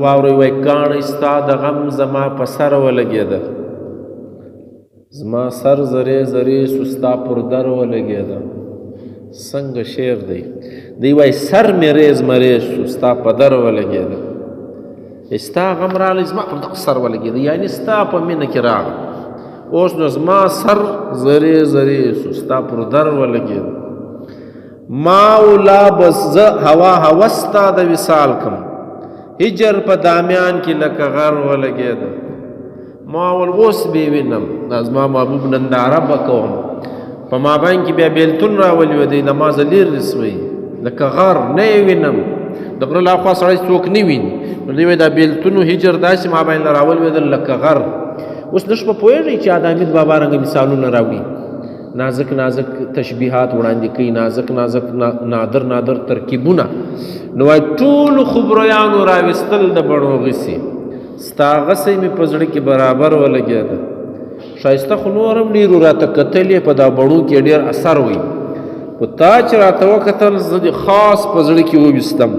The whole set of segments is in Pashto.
واورئ وای کاڼی ستا د غم زما په سر ولګېده، زما سر زرې زرې سو ستا پر در ولګېده. څنګه شعر دی، دی وای سر مې ریز مریز سو ستا په در ولګېده. ستا غم راغلی زما پر دغه سر ولګېده، یعنی ستا په مینه کې راغی. اوس نو زما سر زرې زرې سو ستا پر در ولګېده. ما ولا بس زه هوا هوس ستا د وصال کم، هجر په دامیان کې لکه غر ولګېده. ما ول اوس به وینم دا زما محبوب ننداره به کوم، په مابین کې بیا بېلتون راولي دی له ما زه لرې سوی لکه غر نه یې وینم. د غره له خوا سړی څوک نه ویني، نو دی وایي دا بېلتون هجر داسې مابین له راولوېدل لکه غر. اوس لږ په پوهېږئ چې د حمید بابا رنګه مثالونه راوړي، نازک نازک تشبیهات وړاندې کوي، نازک نازک نادر نادر ترکیبونه. نو وایي ټولو خبریانو راوستل د بڼو غسي، ستا غسې مې په زړه کې برابر ولګېده. ښایسته خو نور هم ډېرو راته کتلې، په دا بڼو کې ډېر اثر وي، خو تا چې راته وکتل زه دې خاص په زړه کې وویستم،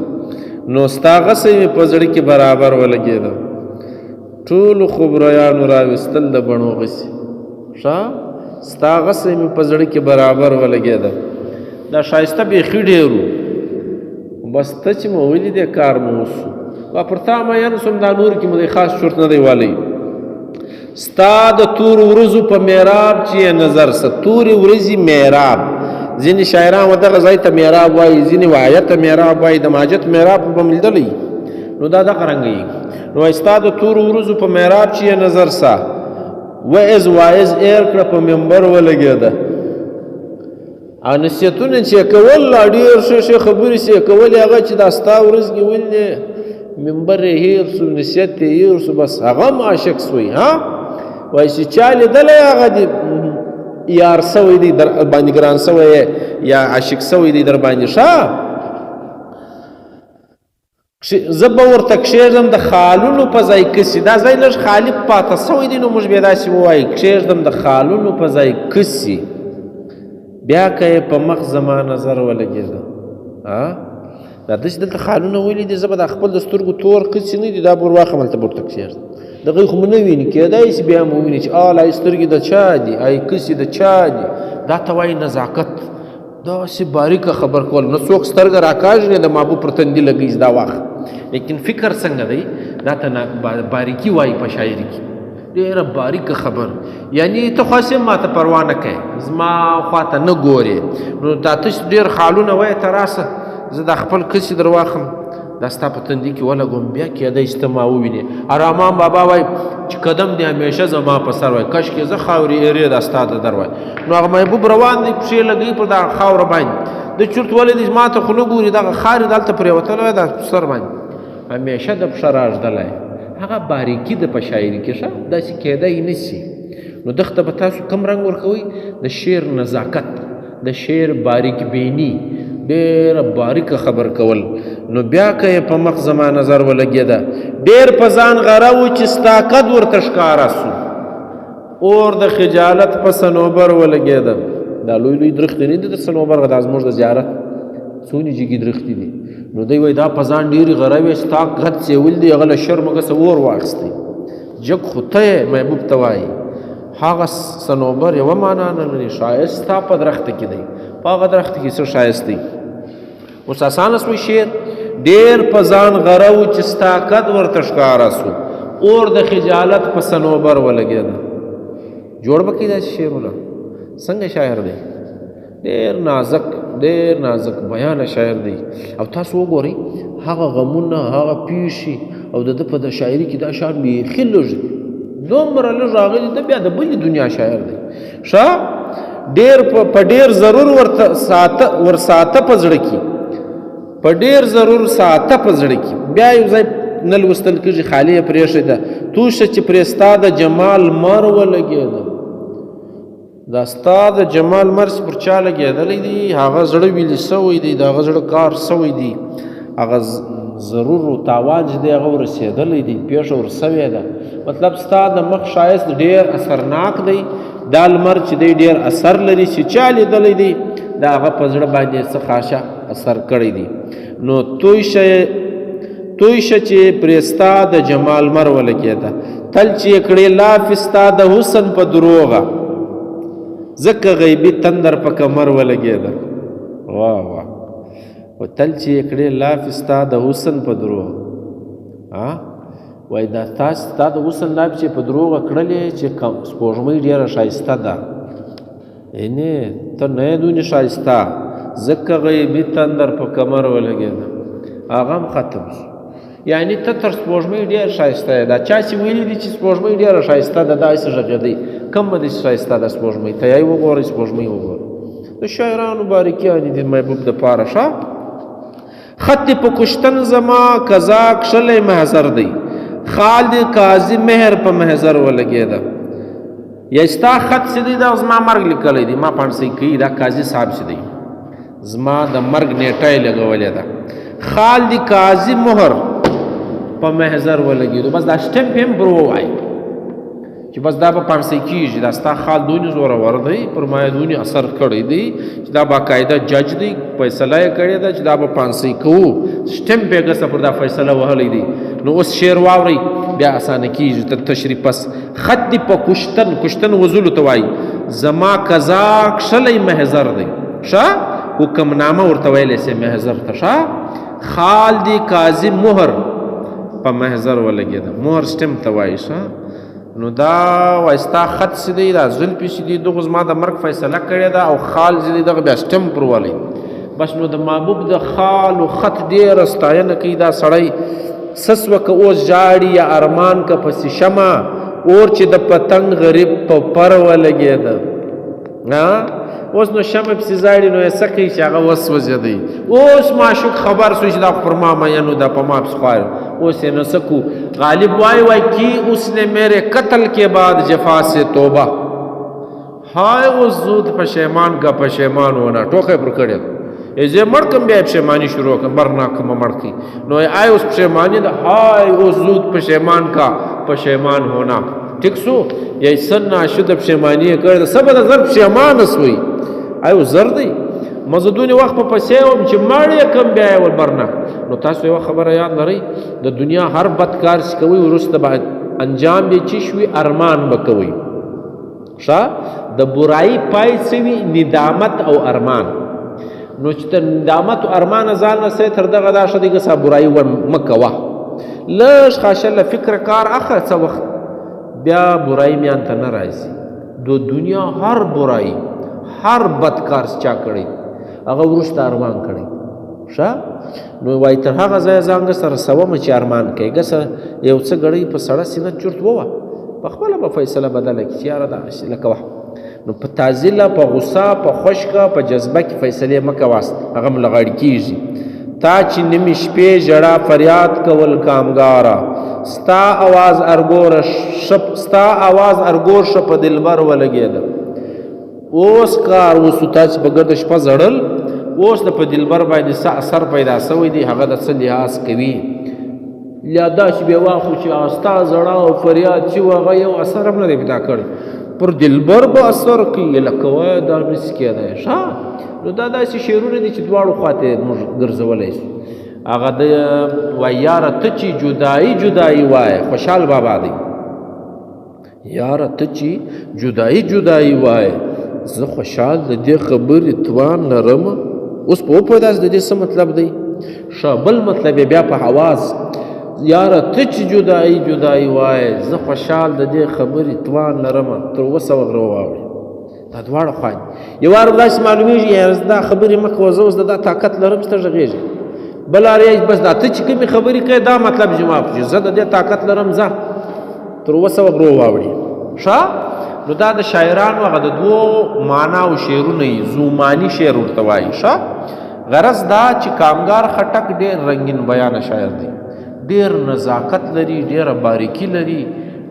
نو ستا غسې مې په زړه کې برابر ولګېده. ټولو خبریانو راوستل د بڼو غسي، ښه ستا غسې مې په زړه کې برابر ولګېده. دا ښایسته بیخي ډېر و، بس ته چې مو ولیدې کار مو وسو، وا پر تا مین سوم، دا نور کې مو دی خاص چورت نه دی والی. ستا د تور ورځو په محراب چې یې نظر سه، تورې ورځې محراب، ځینې شاعران ودغه ځای ته محراب وایي، ځینې وایه ته محراب وایي، د ماجت محراب به مې لیدلی، نو دا دغه رنګه وي. نو وایي ستا د تورو ورځو په محراب چې یې نظر سه، وعظ واعظ ایر کړه په منبر ولګېده. او نصیحتونه چې کول لا ډېر ښې ښې خبرې چې کولې، هغه چې دا ستا ورځ کې ولې منبر یې هېر سو، نصیحت یې هېر سو، بس هغه هم عاشق سوی. ها وایي چې چا لیدلی هغه دې یار سوی دی در باندې ګران سوی یا عاشق سوی دی در باندې. ښه زه به ورته کښېږدم د خالونو په ځای کسي، دا ځای لږ خالي پاته سوی دی، نو موږ بیا داسې ووایو کښېږدم د خالونو په ځای کسي، بیا که یې په مخ زما نظر ولګېده. دا داسې دلته خالونه ولې دي، زه به دا خپل د سترګو تور کسي نه دي، دا به ور واخلم هلته به ورته کښېږدم. دغه خو مو نه ویني، کېدای سي بیا مو وویني چې آه لا سترګې د چا دي، آی کسي د چا دي. دا ته وایي نزاکت، داسې باریکه خبر کول، نه څوک سترګه راکاږي نه د محبوب پر تندي لګوي دا وخت. لیکن فکر څنګه دی، دا ته باریکي وایي په شاعري کې، ډېره باریکه خبر. یعنی ته خو هسې ما ته پروا نه کوې، زما خواته نه ګورې، نو دا تش ډېر خالونه وایې، ته راسه زه دا خپل کسي در واخم، دا ستا په تندي کې ولګوم، بیا کېدای شي ته ما ووینې. ارمان بابا وایي چې قدم دې همیشه زما په سر وای، کاشکې زه خاورې ایرې دا ستا د در وای. نو هغه محبوب روان دی، پښې لګوي پر دغه خاوره باندې، د چورت ولې دی ما ته خو نه ګوري، دغه خاورې دلته پرېوتلی وای، دا سر باندې همیشه د پښه راږدلی. هغه باریکي ده په شاعري کې، ښه داسې کېدای نه سي. نو دغه به تاسو کم رنګ ورکوئ، د شعر نزاکت، د شعر باریک بینی، ډېره باریکه خبر کول. نو بیا که یې په مخ زما نظر ولګېده، ډېر په ځان غره و چې ستا قد ورته ښکاره سو، اور د خجالت په صنوبر ولګېده. دا لوی لوی درختې نه دي د صنوبر، دا زموږ د زیارت څونې جګې درختې دي. نو دی وایي دا په ځان ډېرې غره وې، ستا قد چې ولدي هغه له شرمه ګسه اور واخیستی، جګ خو ته یې محبوب ته وایي. هغه صنوبر یوه معنا نه لري، ښایست ستا په درخته کې دی، په هغه درخته کې څه ښایست دی. اوس اسانه سوی شعر، ډېر په ځان غره و چې ستا قد ورته ښکاره سو، اور د خجالت په صنوبر ولګېده. جوړ به کړي داسې شعرونه، څنګه شاعر دی، ډېر نازک، ډېر نازک بیانه شاعر دی. او تاسو وګورئ هغه غمونه، هغه پیښې، او د ده په د شاعري کې دا شان بیخي لږ دی، دومره لږ راغلی دی، بیا د بلې دنیا شاعر دی. ښه ډېر په ډېر ضرور ورته ساته، ورساته په زړه کې، په ډېر ضرور ساته په زړه کې. بیا یو ځای نه لوستل کېږي، خالي یې پرېښې ده. توشه چې پرې ستا د جمال مر ولګېده، دا ستا د جمال مر چې پر چا لګېدلی دی، هغه زړه ویلي سوی دی، د هغه زړه کار سوی دی، هغه ضرور او تاوان چې دی هغه ورسېدلی دی، پېښه ورسوې ده. مطلب ستا د مخ ښایست ډېر اثرناک دی، دا لمر چې دی ډېر اثر لري، چې چا لیدلی دی د هغه په زړه باندې څه خاشه اثر کړی دی. نو توی شی توی شه چې پرې ستا د جمال مر ولګېده. تل چې یې کړې لافې ستا د حسن په دروغه، ځکه غیبي تندر په کمر ولګېده. واه واه. و تل چې یې کړې لافې ستا د حسن په دروغ، وای دا ستا د حسن لافې چې په دروغه کړلې چې سپوږمۍ ډېره ښایسته ده، یعنې ته نه یې دونې ښایسته، ځکه غیبي تندر په کمر ولګېده. هغه هم ختم شو. یعنی ته تر سپوږمۍ ډېر ښایسته یې. دا چا چې ویلي دي چې سپوږمۍ ډېره ښایسته ده، داسې غږېدی، کومه داسې ښایسته ده سپوږمۍ؟ ته یې وګورئ، سپوږمۍ وګورئ. د شاعرانو باریکیانې دي محبوب دپاره. ښه خط په کشتن زما قضا کښلی محضر دی، خال دی قاضي مهر په محضر ولګېده. یا ستا خط چې دی دا زما مرګ لیکلی دی، ما پاڼسۍ کوي، دا قاضي صاحب چې دی زما د مرګ نیټه یې لګولې ده. خال دی قاضي مهر په محضر ولګېدو. بس دا سټمپ یې هم پر ووایي چې بس دا به پاڼسۍ کېږي، دا ستا خال دونې زورور دی، پر ما یې دونې اثر کړی دی چې دا باقاعده جج دی، فیصله یې کړې ده چې دا به پاڼسۍ کوو، سټمپ یې ګسه پر دا فیصله وهلی دی. نو اوس شعر واورئ بیا اسانه کېږي تر تشریح پس. خط دی په کشتن، کشتن وزلو ته وایي، زما قضا کښلی محضر دی. ښه حکمنامه ورته ویلی سي محضر ته. ښه خال دی قاضي مهر په محضر ولګېده، مهر سټمپ ته وایي. ښه نو دا وایي ستا خط چې دی، دا زلفې چې دي، دغو زما د مرګ فیصله کړې ده، او خال چې دی دغه بیا سټمپ پر ولي. بس نو د محبوب د خال او خط ډېره ستاینه کوي دا سړی. سسوه که اوس ژاړي یا ارمان که پسې شمه، اور چې د پتنګ غریب په پر ولګېده. اوس نو شمع پسې ژاړي، نو یې څه کوي چې هغه وسوځېدی. اوس معشوق خبر سو چې دا خو پر ما مین و، دا په ما پسې خوار. اوس یې نو څه کو؟ غالب وای وای کی اس نے میرے قتل کے بعد جفا سے توبه، های اوس زود پشیمان کا پشیمان ونه، ټوکه یې پر کړې ده. زه مړ کم بیا پښیماني شروع کم، برنا کوم مړ کی. نو آی اوس پښیماني ده، های اوس زود پشیمان کا پشیمان ہونا. ټیک سو یا سن ناشد پښیماني یې کړې ده، سبا د زر پښیمانه سوی. آی اوس زر دی مزه دونې وخت په پسې وم چې مړ یې کم بیا یې ول برنا. نو تاسو یوه خبره یاد لرئ، د دنیا هر بد کار چې کوئ وروسته به انجام به چې شوي ارمان به کوئ. ښه د برایي پای څه وي؟ ندامت او ارمان. نو چې ته ندامت او ارمان ځان رسوې تر دغه دا ښه دی که برایي ور مه کوه، لږ خاشه له فکر کار اخله څه وخت، بیا برایي میان ته نه راځي. د دنیا هر برایي هر بد کار چې چا کړی هغه وروسته ارمان کړی. ښه نو وایي تر هغه ځایه ځان ګسه رسومه چې ارمان کوي، ګسه یو څه ګړی په سړه سینه چورت ووه، په خپله به فیصله بدله کړي چې یاره دا لکه وه. نو په تازیله، په غصه، په خشکه، په جذبه کې فیصلې مه کواست، هغه هم له غاړې کېږي. تا چې نیمې شپې ژړا فریاد کول کامګاره، ستا اواز ارګور شپ، ستا اواز ارګور شه په دلبر ولګېده. اوس کار وسو، تا چې په ګرده شپه زړل، اوس د په دلبر باندې څه اثر پیدا سوی دی، هغه د څه لحاظ کوي. لا داسې بیا واخو چې ستا ژړا او فریاد چې و هغه یو اثر هم نه دی پیدا کړی، پر دلبر به اثر کوي، لکه وایه دا نشي کېدی. ښه نو دا داسې شعرونه دي چې دواړو خواته یې موږ ګرځولی شو. هغه د وایي یاره ته چې جدایي جدایي وایې، خوشحال بابا دی، یاره ته چې جدایي جدایي وایې، زه خوشحال د دې خبرې توان لرم. اوس په وپوهېداست د دې څه مطلب دی؟ ښه بل مطلب یې بیا په حواس، یاره ته چې جدایي جدایي وایې، زه خوشحال د دې خبرې توان لرم، تر اوسه وغره واوړي. دا دواړه خوا دي. یو وار داسې معلومېږي یاره زه دا خبرې مه کوه، زه اوس د دا طاقت لرم چې ته غږېږې. بل وار یې بس دا ته چې کومې خبرې کوې دا مطلب زما چې زه د دې طاقت لرم، ځه تر اوسه وغرو واوړي. ښه نو دا د شاعرانو هغه د دوو معناو شعرونه یي، زوماني شعر ورته وایي. ښه غرض دا چې کامګار خټک ډېر رنګین بیانه شاعر دی، ډېر نزاکت لري، ډېره باریکي لري،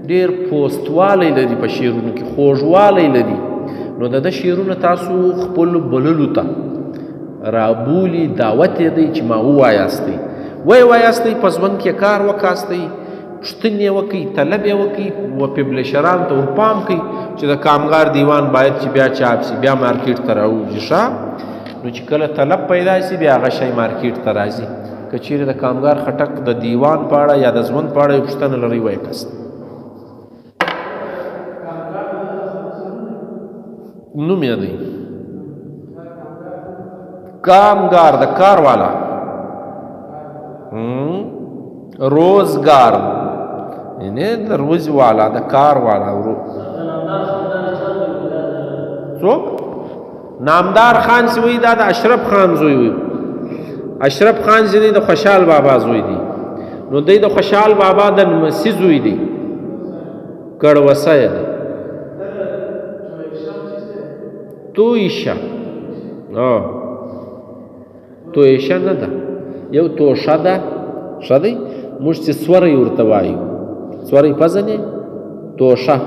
ډېر پوستوالی لري په شعرونو کې، خوږوالی لري. نو د ده شعرونه تاسو خپل بللو ته رابولي، دعوت یې دی چې ما ووایاستئ، ویې وایاستئ، په ژوند کې کار وکاستئ، پوښتنې یې وکړئ، طلب یې وکړئ، و پبلشرانو ته ورپام کړئ چې د کامګار دیوان باید چې بیا چاپ شي، بیا مارکیټ ته راوځي. ښه نو چې کله طلب پیدا شي بیا هغه شی مارکیټ ته راځي. که چیرې د کامګار خټک د دیوان په اړه یا د ژوند په اړه یو پوښتنه لرئ، وایي کس نوم یې دی کامګار، د کار والا، روزګار، یعنی د روز والا، د کار والا. ورو څوک نامدار خان چې وایي، دا د اشرف خان زوی وي. اشرف خان چې دی د خوشحال بابا زوی دی، نو دی د خوشحال بابا د نمسي زوی دی، کړوسی دی. تویشه، تویشه نه ده، یو توشه ده. ښه دی، موږ چې سوری ورته وایو، سوری پزنې، توشه،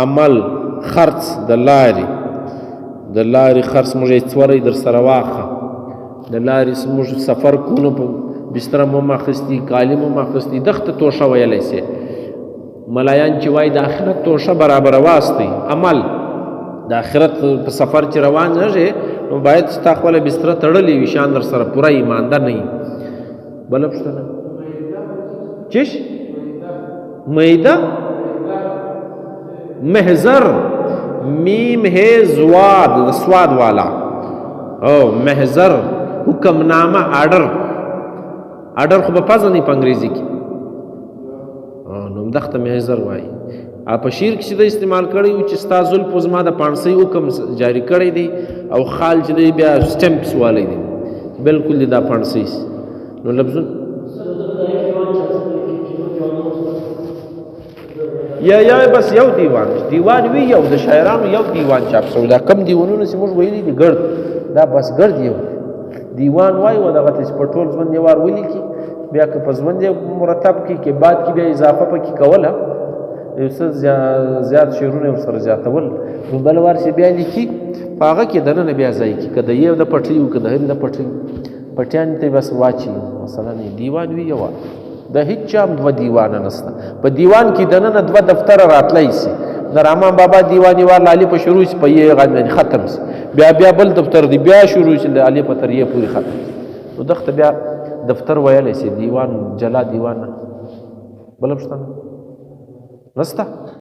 عمل، خرڅ د لارې، د لارې خرڅ موږ یې څوری در سره واخه. د لارې موږ سفر کوو نو په بستره مو هم اخیستي، کالي مو هم اخیستي، دغته توشه ویلی سي. ملایان چې وایي د آخرت توشه برابره واستئ، عمل د آخرت په سفر چې روان نه شي نو باید ستا خپله بستره تړلې وي، شان در سره پوره ایمانده نه وي. بله پوښتنه چش میده محضر، میم ہے زواد، د سواد والا، او محضر حکمنامه، آرډر. آرډر خو به پزه نه په انګریزي کې، نو دغه محضر وایي. په شعر کې چې د استعمال کړی و چې ستا زلفو زما د پاڼسۍ حکم جاری کړی دی، او خال چې دی بیا سټمپس والی دی، بالکل دی دا پاڼسۍ. نو لفظونه یا یا بس یو دیوان، دیوان وی یو د شاعرانو یو دیوان چاپ شوی. دا کم دیوانونه چې موږ ویلي دي ګرد، دا بس ګرد یو دیوان وای و دغه ته په ټول ژوند یې وار ولیکي، بیا که په ژوند یې مرتب کړي، کې بعد کې بیا اضافه پکې کوله، یو څه زیات شعرونه ورسره زیاتول، نو بل وار چې بیا لیکي په هغه کې دننه بیا ځای کړي، که د یو د پټۍ که د هند د پټۍ، پټیان ته بس واچي. مثلا دیوان وي یوه، د هیڅ چا هم دوه دیوانه نسته. په دیوان کې دننه دوه دفتره راتلی سي. د رحمان بابا دیوان یې وار له په شروع سي، په یې غږ باندې ختم سي، بیا بیا بل دفتر دی، بیا شروع سي له الف تر یې پورې ختم سي. نو دغه بیا دفتر ویلی سي، دیوان جلا دیوان نه. بله پوښتنه نسته؟